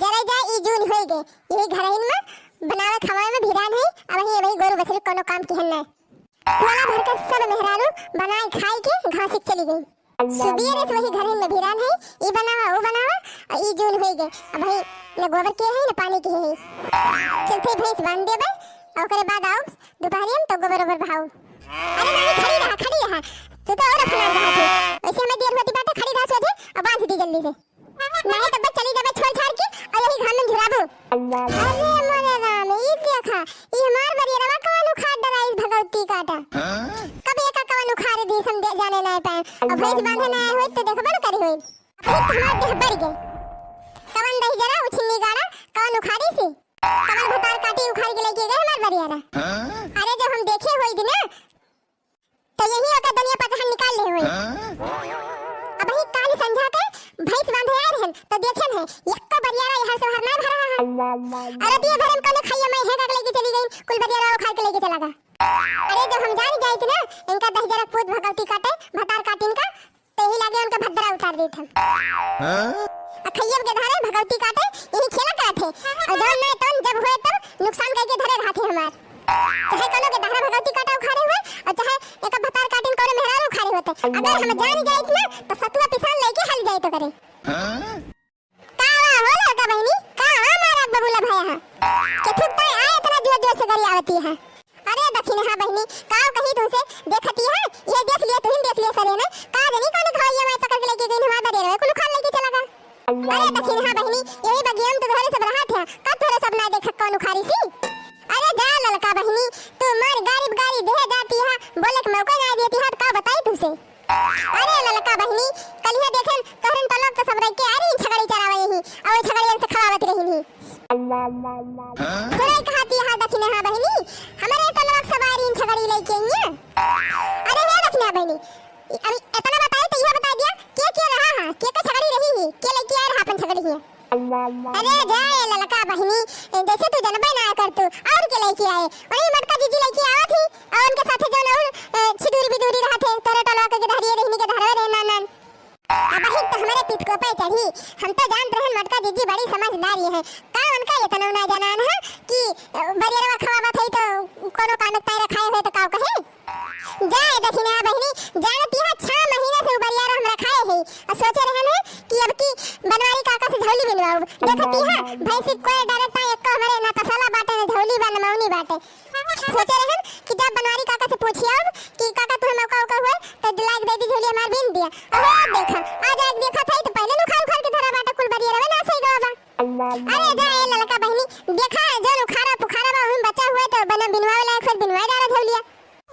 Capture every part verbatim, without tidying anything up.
जरे जा, ई जून होई गे, यही घरहिन में बनावे खवावे में भिरान है। अबहीं, अबहीं गोरू बछरू कोनो काम किहन ना। टोला भर के सब मेहरारू बनाए खाए के घासी के चली गई। सुबेरे से वही घरहिन में भिरान है, ई बनावा, ऊ बनावा, आ ई जून होई गे। अबहीं न गोबर के है, न पानी के है। चलते भैंस बांध देबे, आ ओकरे बाद आओ दुपहरिया में तो गोबर ओबर बहाओ। अरे नानी, खड़ी रहा, खड़ी रहा, तू तो और अपना रहा थे। वैसे हमें देर होती बाटे, खड़ी रहा सोझे, अब बांध दी जल्दी से। नहीं तो बस चली जाबे छोड़ छाड़ के, और यही घाम में झुराबू। अरे मोरे राम, ई देखा, ई हमार बरियरवा कवन उखाड़ डराई भगवती काटा। हाँ? कब एका कवन उखाड़ दी, हम दे-, जाने ना पाए। और भैंस बांधे ना आए होई तो देखबे न करी होई। अबे तो हमार देह बर गए। कवन दही जरा उछिन्नी गाड़ा, कवन उखाड़ी सी? कवन भतार काटी उखाड़ के लेके गए हमार बरियारा? हाँ? अरे जब हम देखे होई दिन, तो यही ओकर दुनिया पचहन निकाल ले होई। हाँ? अबही काल संझा के भैंस बांधे आए रहन, तो देखेन है, यक्को बरियारा यहाँ से बाहर ना भरा है। अरे दिए भरे में कौनो खाइए मैं हेंगा के लेके चली गई, कुल बरियारा उखाड़ के लेके चला गा। अरे जब हम जान जाइत ना, इनका दहिजरक पूत भगवती काटे, भतार काटिन का, ते ही लागे उनका भद्रा उतार देत हम। हाँ? आ खइयब के धारे भगवती काटे, यही खेला करत है। और जौन ना तौन जब होए तब नुकसान करके धरे रहत है हमार। चाहे कोनो के दहरा भगवती काटा उखाड़े हुए, और चाहे एक भतार काटिन कोनो मेहरारू उखाड़े होते। अगर हम जान जाइत ना, तो सतुआ पिसान लेके हल जाइत करे। हाँ? का हुआ हो लड़का बहिनी? का हुआ मारा बबूला भया है? के थुकता है, आए इतना जोर जोर से गरियावती है। अरे दखिनहा बहिनी, का कही तुमसे, देखती है, ये देख लिया, तुहिन देख लिया सरे ने, का जनी कौन घाव ये मैं पकड़ के लेके गई, हमार बरियरवा कुल उखाड़ लेके चला गा। अरे दखिनहा बहिनी, यही बगिया में तो तोहरे सब रहा था, कब तोहरे सब ना देखा कौन उखाड़ी सी? अरे जा ललका बहिनी, तू मार गारी गारी दे जाती है, बोले के मौका ना देती है, तो का बताई तुमसे? अरे ललका बहिनी, कलिया देखेन, तोहरन टोला के सब रह के आ रही छगड़ी चरावे यही, और छगड़ियन से खवावत रही। थोड़ा ही कहा दिया है दखिनहा बहिनी, हमारे टोला के सब आ रही छगड़ी लेके आई है। अरे हे दखिनहा बहिनी, अभी इतना बताए तो यह बता दिया, के के रहा है, के के छगड़ी रही है, के लेके आ रहा अपन छगड़ी है। अरे जा ए ललका बहिनी, जैसे तू जनबे ना कर तू, और के लेके आए? वही मटका जीजी लेके आवा थी, और उनके साथे जौन और, अ, छिदूरी बिदूरी रहा थे, तोरे टोलवा के गदहरिये रहनी के धरवे रहे नान नान। अब ही तो हमारे पितको पे चढ़ी, हम तो जानत रहन मटका जीजी बड़ी समझदारी है, का उनका इतना ना जनान है कि, अ, बरियरवा खवावत है तो कोनो कानक ताई रखाए हुए तो का कहे? जाए दखिनहा बहिनी, जानती है छह महीने से उ बरियारा हम रखाए है। और सोचे रहन है कि अब की बनवारी काका से झौली बिनवाऊ। देखती है, भैंसी कोई डालत ना, एक हमारे ना तसला बाटे, ना झौली बा, ना मौनी बाटे। सोचे रहन कि जब बनवारी काका से पूछी अब कि काका तुम्हें मौका उका हुए, तो लाग दे दी झौली हमार बिन दिया। अहो, अब देखा, आज आग देखा था तो पहले नुखार उखार के धरा बाटे, कुल बरियारा ना सही गवा बा। अरे जा ए ललका बहिनी, देखा है जो उखारा पुखारा बा, उहिम बचा हुए तो बना बिनवावे लायक फिर बिनवाए डाला झौलिया।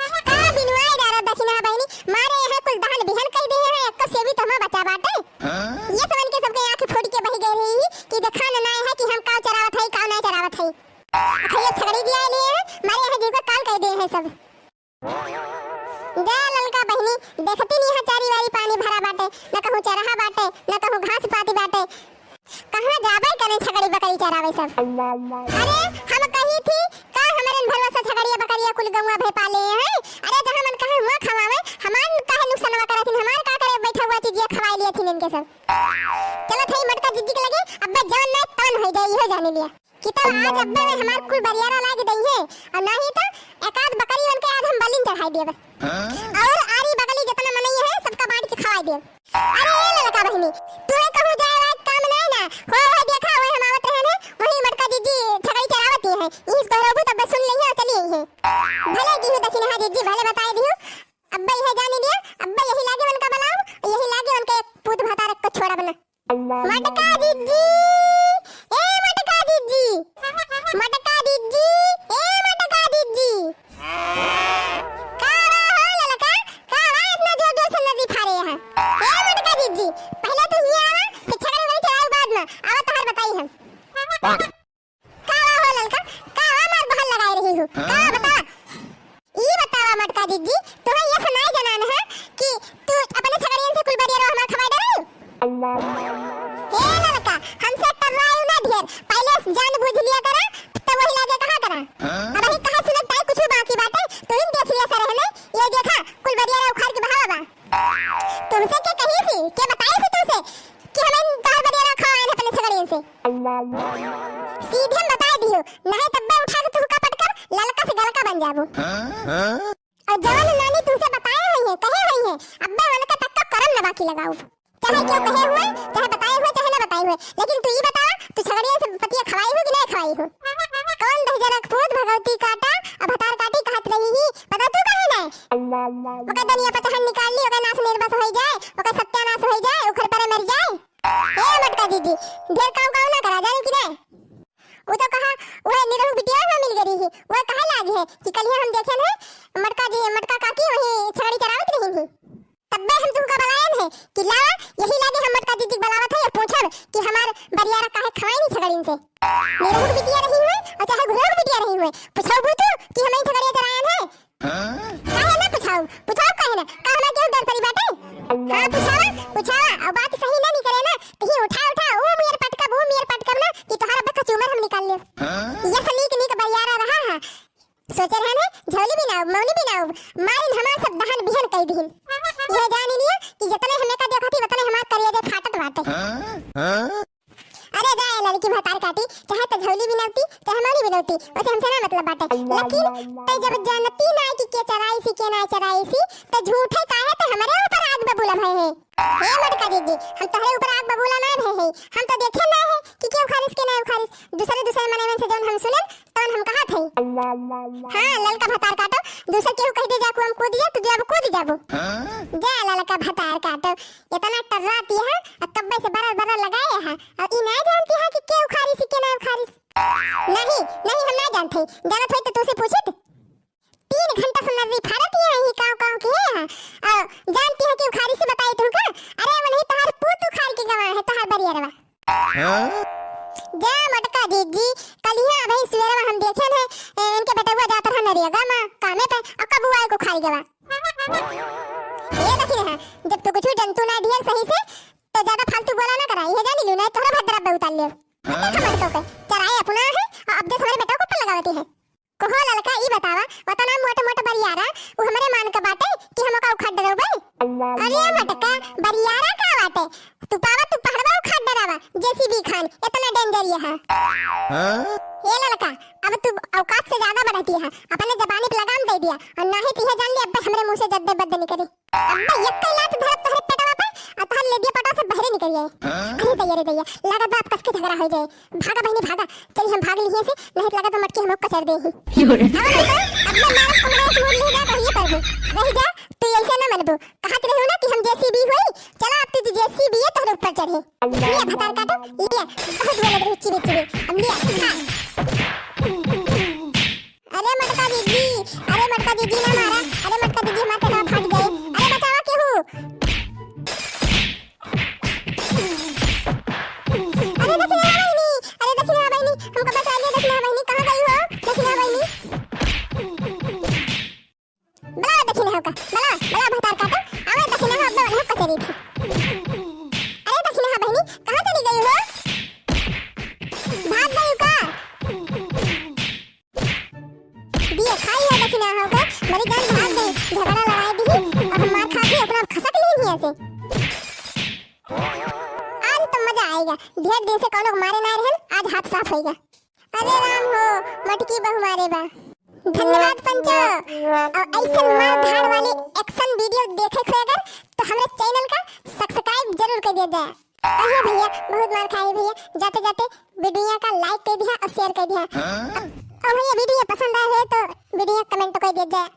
का बिनवाई डारा दखिनहा बहिनी, मारे यहाँ कुल दहन बिहन कई दिए हैं, एक्को सेवी तो हमार बचा बाटे। हाँ? ये समझ के सबके आँख फूट के बही गई रही कि देखा न नाय है कि हम काव चरावत है, काव ना चरावत है। अखैया छगड़ी दिया लिए हैं, मारे यहाँ जीव का काल कई दिए हैं सब। जा ललका बहिनी, देखती नहीं है चारी वारी पानी भरा बाटे, न कहूँ चरहा बाटे, न कहूँ घास पाती बाटे। कहाँ जाबे करे छगड़ी बकरी चरावे सब? अरे, हम कही थी, का हमरन भरोसा छगड़िया बकरिया कुल गौवा भे पाले हैं? अरे, जहाँ मन कहे हुआ खवावे, हमान काहे नुकसानवा करत हिन, हमार का करे बैठा हुआ चीजिया खवाए लिया थी इनके सब। चलो थई मटका जिज्जी के लगे, अब जवन ना तवन हो जाए, इहो जाने लिया। कि तब आज अब्बे में हमार कुल बरियारा लाग दई है, और नहीं तो एकाध बकरी उनके आज हम बलिन चढ़ाई देब। हाँ? और आरी बगली जितना मनई है, सबका बांट के खवाई देब। अरे ए ललका बहिनी, तू कहूँ जाए वाला काम नहीं ना, हो, हो देखा, वही हम आवत रहन है, वही मटका जिज्जी छगड़ी चरावती है, इस बहरबू तब सुन ली है और चली आई है। भले दिहु दखिनहा जिज्जी, भले बताए दिहु, अब्बा यह जाने दिया, अब्बा यही लागे मन का बलाओ, यही लागे मन का एक पूत भतार को छोड़ा बना। मटका जिज्जी, ए मटका जिज्जी, मटका जिज्जी, ए मटका जिज्जी। का बा हो ललका, का बा इतना जोर जोर से नदी फारे यहाँ? ए मटका जिज्जी, पहले तू हियाँ आवा, फिर छगड़ी वगड़ी चढ़ाई बाद में, आवा तोहर बताई हम। का बा हो ललका, का बा मार बहल लगाए रही हो? का बा बता? ई बतावा मटका जिज्जी, तोहे ये सुनाई जनान है कि तू अपने छगड़ियन से कुल बरियारो हमार खवाई डराई? ए ललका, हमसे टर्राई ना ढेर, पहले जान बूझ लिया करा, तब वही लागे कहा करा। अब ही कहा सुनत ताई कुछ बाकी बाटे, तू ही देख लिया सर है ना, ये देखा, कुल बरियारा उखाड़ के बहावा बा। तुमसे के कही थी, के बताई थी तुमसे कि हमें तोहर बरियारा खवाए अपने छगड़ियन से? सीधे हम बताइ दियो, नाहीं तब्बे उठा के तुहका पटकर ललका से गलका बन जाबू। और जवन नानी तुमसे बताए होइहैं, कहे होइहैं, अब्बे उनका तक का करम न बाकी लगाउब। चाहे केहू कहे हुए, चाहे बताए हुए, चाहे न बताए हुए, लेकिन तू ई बतावा, तू छगड़िया से पतिया खवाई हो कि नहीं खवाई हो? कौन दहिजरा के पूत भगवती काटा, अब भतार काटी कहत रही ही, बता तू कहे नहीं? ओकर दनिया पचहन निकाल ली, ओकर नास निर्बस होई जाए, ओकर सत्यानाश होई जाए, उखड़ परे मर जाए। ए मटका जीजी, ढेर काऊ काऊ ना करा, जाने कि नहीं? वो तो कहा, वह निरहू बिटिया में मिल गई ही, वह कहे लागी है कि कल ही हम देखे हैं, मटका जी, मटका काकी वहीं छगड़ी चरावत रही थी। तब्बे हम तुमका बलायन है कि लावा, यही लागे हम मटका जीजी के बलावत है, ये पूछब कि हमार बरियारा काहे खवाई नहीं छगड़िन से। निरहू बिटिया रही हुए और चाहे घुरहू बिटिया रही हुए, पूछबू तू कि हम ही छगड़िया चरायन है? काहे ना पूछाऊ? पूछाऊ काहे ना? का हमरा केहू डर परी बाटे? हाँ, पूछावा, पूछावा। और बात सही ना निकले ना, कहीं उठा, उठा, ऊ मियर पटकब, ऊ मियर पटकब ना, कि तोहार अब्बे कचूमर हम निकाल लेब। ये से नीक, नीक बरियारा रहा है। सोचे रहन है, झौली बिनाउब, मौली बिनाउब, मारिन हमार सब दहन बिहन कई दिहिन। यह जानी लिया कि जतने हमें का देखत ही, वतने हमार करेजा फाटत बाटे। अरे जा ए लड़की भतार काटी, चाहे तो झौली बिनौती, चाहे मौली बिनौती, वैसे हमसे ना मतलब बाटे। लेकिन तै जब जानती ना कि के चराई सी, के ना चराई सी, तो झूठे काहे ते हमरे ऊपर आग बबूला भए है। हे मटका जीजी, हम तोहरे ऊपर आग बबूला ना भए है, हम तो देखे ना है कि के उखारिस के ना उखारिस। दूसरे दूसरे मनई मन से जौन हम सुनेन, तौन हम कहत है। हाँ, ललका भतार काटो, दूसर केहू कह दे जा कुआँ में कूद जा, तू जाबू कूद जाबू। जा ललका भतार काटो, इतना टर्राती है, और कब्बे से बरर बरर लगाए है, और ई ना जानती है कि के उखारिस, के ना उखारिस। नहीं, नहीं, हम ना जानते, जानत होई तो तुमसे पूछित। तीन घंटा से नर्री फाड़त ही है, ही काव काव के है, और जानती है कि उखारिस बताई तुमका? अरे वो नहीं, तोहार पूत उखार के गवा है, तोहार बरियरवा। जा मटका जीजी, कलिया अबही सुबेरवा हम देखेन है, ए, इनके बेटउआ जात रहा नरेगा मा कामे पे, और कबुआ को खाई गवा। ये देखी रहा, जब तू कुछ जंतु ना ढेर सही से, तो ज्यादा फालतू बोला ना करा, ये जानी लू ना, तोहरा भद्रा पे उतार लियो। देखा मटका के, चराई अपना है, और अब देख हमारे बेटा को ऊपर लगावती है। कहो ललका, ई बतावा, ओतना मोट मोट बरियारा, उ हमरे मान के बाटे कि हम ओका उखाड़ डरउबे? अरे मटका, बरियारा का बाटे? तू पावा, तू पहाड़वा उखाड़ डरावा, जेसीबी खान, इतना डेंजर ये है। ए ललका, अब तू औकात से ज्यादा बढ़ती है, अपने जबानी पे लगाम दे दिया, और नाही तो यह जान ले, अब हमरे मुंह से जद्दे बद्दे निकली। अब्बे एक लात धरब तोहरे पेटवा पे, आ तोहर लेदिया पटवा से बहरे निकल जाए। अरे दैया रे दैया, लागत बा अब कस के झगड़ा हो जाए। भागा बहिनी भागा, चली हम भाग लिहे से, नहीं तो लागत बा मटकी हमको कचर दे ही। अब मैं मारब तुम्हारे से मुड़ लिहे जा, तो ये करबू। रह जा, तू ऐसे ना मनबू। कहत रहू ना कि हम जेसीबी होई, चला अब तू जेसीबी है, तोहरे ऊपर चढ़े। लिया भतार काटो, लिया, बहुत बोलत रहू चिबे चिबे। अब लिया, खा। अरे मटका दीदी, अरे मटका दीदी ना मारा, अरे मटका दीदी हमार पेटवा फाट गए, अरे बचावा केहू। अरे दखिनहा बहिनी, अरे दखिनहा बहिनी, हमका बचा लिया दखिनहा बहिनी, कहाँ गई हो दखिनहा बहिनी? बला दखिनहा का, बला, बला भतार काटो, आवा दखिनहा अब बला कचरी थी। अरे दखिनहा बहिनी, कहाँ चली गई हो? भाग गई का? दिए खाई है दखिनहा का, मेरी जान भाग गई, झगड़ा लड़ाई दी, अब हम मार खा के अपना खसक ली नहीं ऐसे। आज तो मजा आएगा, ढेर दिन से कौनो मारे ना रहन, आज हाथ साफ होएगा। अरे राम हो, मटकी बहु मारे बा। धन्यवाद पंचो। और ऐसन मार धाड़ वाली action video देखे के अगर तो हमरे channel का subscribe जरूर कर दिया जाए। अरे भैया, बहुत मार खाए भैया, जाते जाते video का like कर दिया और share कर दिया। और भैया video पसंद आए हो तो video comment कर दिया जाए।